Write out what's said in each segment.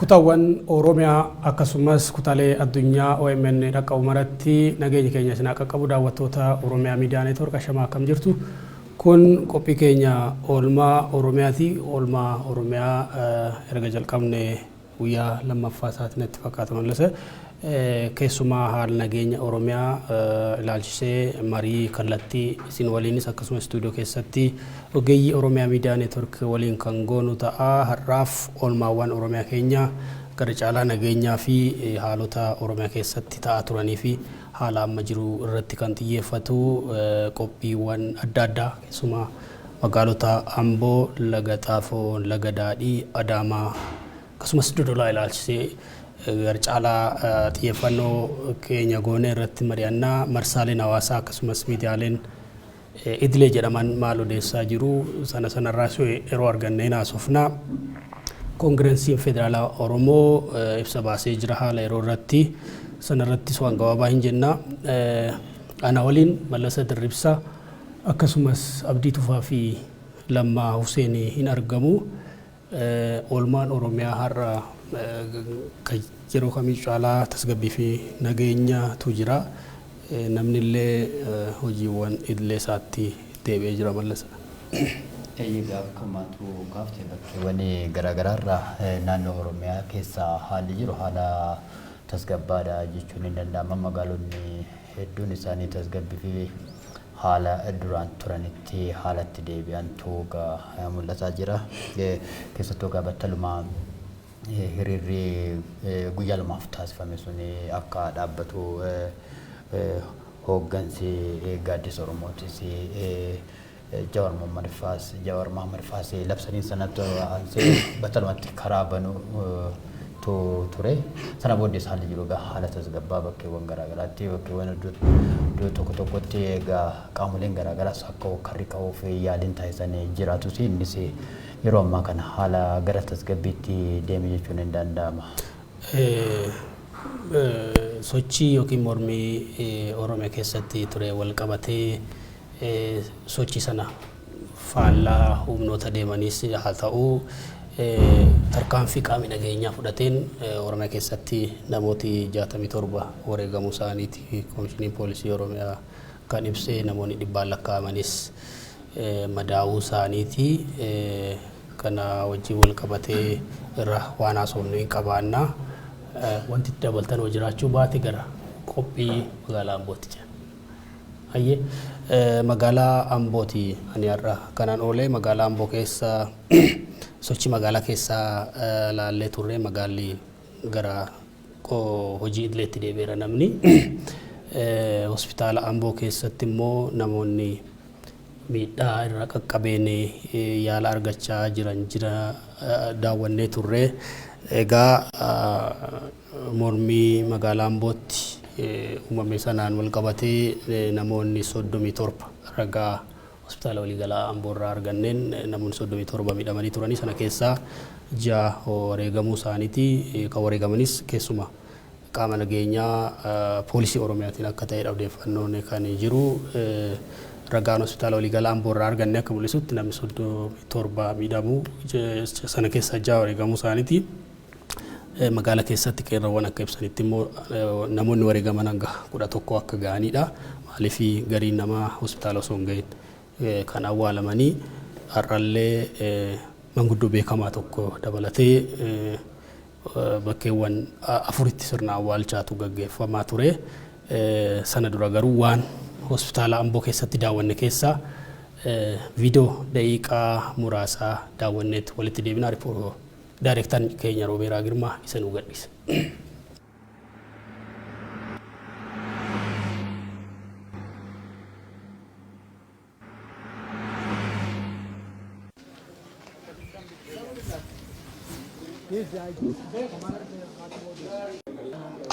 Kutaawwan Oromiyaa akkasumas kutaalee addunyaa OMN dhaqqabu maratti nageenyi keenya isin haa qaqqabu. Daawwattoota Oromiyaa Miidiyaa Neetwoork, ashamaa, akkam jirtu? Kun qophii keenya oolmaa Oromiyaati. Oolmaa Oromiyaa erga jalqabne guyyaa lammaffaa isaati natti fakkaata, Mallasa. Keessumaa haala nageenya Oromiyaa ilaalchisee marii kallattii isin waliinis akkasumas istuudiyoo keessatti ogeeyyii Oromiyaa Miidiyaa Neetwoork waliin kan goonu ta'a. Har'aaf oolmaawwan Oromiyaa keenya gara caalaa nageenyaa fi haalota Oromiyaa keessatti ta'aa turanii fi haala amma jiru irratti kan xiyyeeffatu qophiiwwan adda addaa keessumaa magaalota Amboo, Laga Xaafoo, Laga Daadhii, Adaamaa akkasumas Dodolaa ilaalchisee gara caalaa xiyyeeffannoo keenya goonee irratti mari'annaa. Marsaaleen hawaasaa akkasumas miidiyaaleen idilee jedhaman maal odeessaa jiru, sana sanarraas yeroo arganne hin haasofna. Koongirensiin Federaalaa Oromoo ibsa baasee jira haala yeroo irratti, sanarrattis waan gabaabaa hin jenna. Ana waliin Mallasa Dirribsaa akkasumas Abdii Tufaa fi Lammaa Huseen hin argamu. Oolmaan Oromiyaa har'a yeroo kamii caalaa tasgabbii fi nageenyatu jira. Namni illee hojiiwwan idilee isaatti deebi'ee jira, Mallasa. Egaa akkuma kaafte, bakkeewwan garaagaraarraa naannoo Oromiyaa keessa haalli jiru haala tasgabbaadha jechuun hin danda'ama. Magaalonni hedduun isaanii tasgabbii fi haala duraan turanitti haalatti deebi'antu mul'ataa jira. Keessattuu egaa battalumaa hiriirri guyyaa 2f taasifame sun akka dhaabbatu hooggansi Gaaddisa Oromootis Jawar Mohammad Faas Jawar Mohammad Faas labsanii sanatti aansee battalumatti karaa banuu ture. Sana booddee haalli jiru egaa haala tasgabbaa bakkeewwan garaagaraatti, bakkeewwan iddoo tokko tokkotti egaa qaamoleen garaagaraas akka hokkarri ka'uuf yaaliin taasisan jiraatus, innis yeroo ammaa kana haala gara tasgabbiitti deeme jechuun hin danda'ama. Sochii yookiin mormii Oromiyaa keessatti ture wal qabatee, sochii sana faallaa humnoota deemanis haa ta'u, tarkaanfii qaamni nageenyaa fudhateen Oromiyaa keessatti namooti 67 wareegamuu isaaniiti Koomishiniin Poolisii Oromiyaa kan ibse. Namoonni dhibbaan lakkaa'amanis madaa'uu isaaniiti. Kana wajjin wal qabatee irra waan haasofnu hin qabaanna. Wanti itti dabaltan hoo jiraachuu baate, gara qophii magaalaa Ambootti ce'a. Hayyee, magaalaa Ambooti ani har'a kanan oole. Magaalaa Amboo keessa sochii magaalaa keessaa laallee turre. Magaalli gara hojii idileetti deebi'eera namni. Hospitaala Amboo keessatti immoo namoonni miidhaa irra qaqqabeen yaala argachaa jiran jira daawwannee turre. Egaa mormii magaalaa Ambootti uumame sanaan wal qabatee namoonni 37, ragaa hospitaala waliigalaa Amboo irraa arganneen, namoonni 37 miidhamanii turanii, sana keessaa 6 wareegamuu isaaniiti. Kan wareegamanis keessuma qaama nageenyaa poolisii Oromiyaatiin akka ta'edha odeeffannoon kan jiru. Ragaan hospitaala waliigalaa Amboo irraa arganne akka mul'isutti namni 37 miidhamuu, sana keessaa 6 wareegamuu isaaniiti. Magaala keessatti qeerroowwan akka ibsanitti immoo namoonni wareegaman hanga 11 akka ga'anidha. Maaliif gariin namaa hospitaala osoo hin gahin kan awwaalamanii. Har'allee manguddoo beekamaa tokko dabalatee bakkeewwan afuritti sirna awwaalchaatu gaggeeffamaa ture. Sana dura garuu waan hospitaala Amboo keessatti daawwanne keessaa viidiyoo daqiiqaa muraasaa daawwanneetti walitti deebinaa. Daayirektarri keenya Roobeeraa Girmaa isa nuu gadhiisa.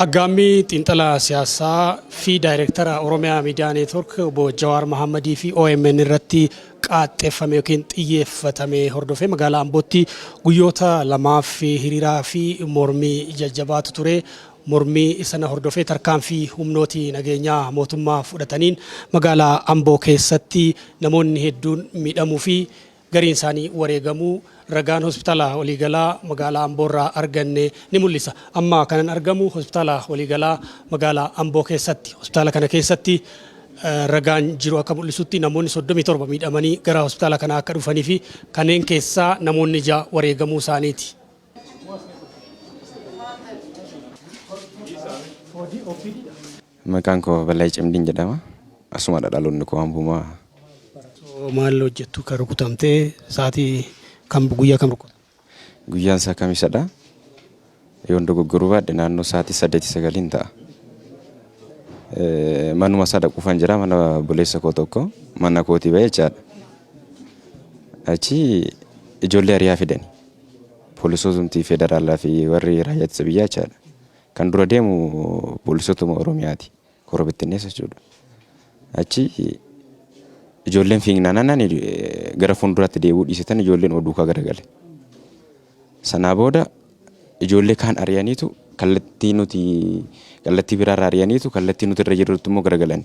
Aggaammii xiinxalaa siyaasaa fi daayirektara Oromiyaa Miidiyaa Neetwork obbo Jawaar Mahammadii fi OMN irratti qaaxxeeffame yookiin xiyyeeffatame hordofee magaalaa Ambootti guyyoota 2f hiriiraa fi mormii jajjabaatu ture. Mormii sana hordofee tarkaanfii humnooti nageenyaa mootummaa fudhataniin magaalaa Amboo keessatti namoonni hedduun miidhamuu fi gariin isaanii wareegamuu Ragaan hospitaala waliigalaa magaalaa Amboorraa arganne ni mul'isa. Amma kanan argamu hospitaala waliigalaa magaalaa Amboo keessatti. Hospitaala kana keessatti ragaan jiru akka mul'isutti namoonni 37 miidhamanii gara hospitaala kanaa akka dhufanii fi kanneen keessaa namoonni 6 wareegamuu isaaniiti. Maqaan koo Balaayi Cimdiin jedhama. Asumadha dhaloonni koo Ambumaa. Maal hojjettu kan rukutamtee sa'aatii kam guyyaa kam rukutamte? Guyyaan isaa kamisadha. Yoon dogoggoruu baadhe naannoo sa'aatii 8:09 ta'a. Manuma isaa dhaquufan jira, mana obboleessa koo tokko mana kootii bahee jechaadha. Achi ijoollee ari'aa fidani. Poolisootumti federaalaa fi warri raayyaa ittisa biyyaa jechaadha. Kan dura deemu poolisootuma Oromiyaati. Kora bittinneessa jechuudha. Achi ijoolleen fiignaan ani gara fuulduraatti deebi'uu dhiisetan ijoolleen oduu duukaa garagale. Sanaa booda ijoollee kaan ari'aniitu kallattii nuti kallattii biraarra ari'aniitu kallattii nuti irra jirrutti immoo garagalan.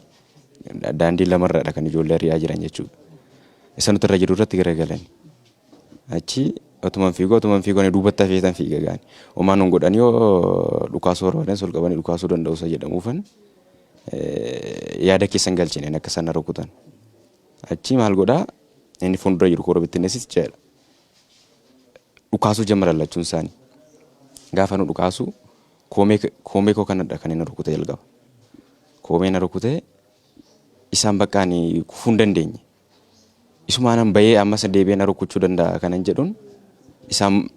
Daandii lamarradha kan ijoollee ari'aa jiran jechuudha. Isa nuti irra jirru irratti garagalan. Achi otuman fiiguu otuman fiiguu ani duubatti hafeetan fiiga gaani. Homaa nun godhanii yoo dhukaasuu barbaadan sol qabanii dhukaasuu danda'u isa jedhamuufan yaada keessan galchine akka isaan na rukutan. Achi maal godhaa inni fuuldura jiru koora bittinneessis jedha. Dhukaasuu jammaran lachuun isaanii. Gaafa nu dhukaasu koomee koomee koo kanadha kan inni rukute jalqaba. Koomee na rukute isaan bakka ani kufuu hin dandeenye. Isumaanan bahee ammas deebi'ee na rukuchuu danda'a kanan jedhuun isaan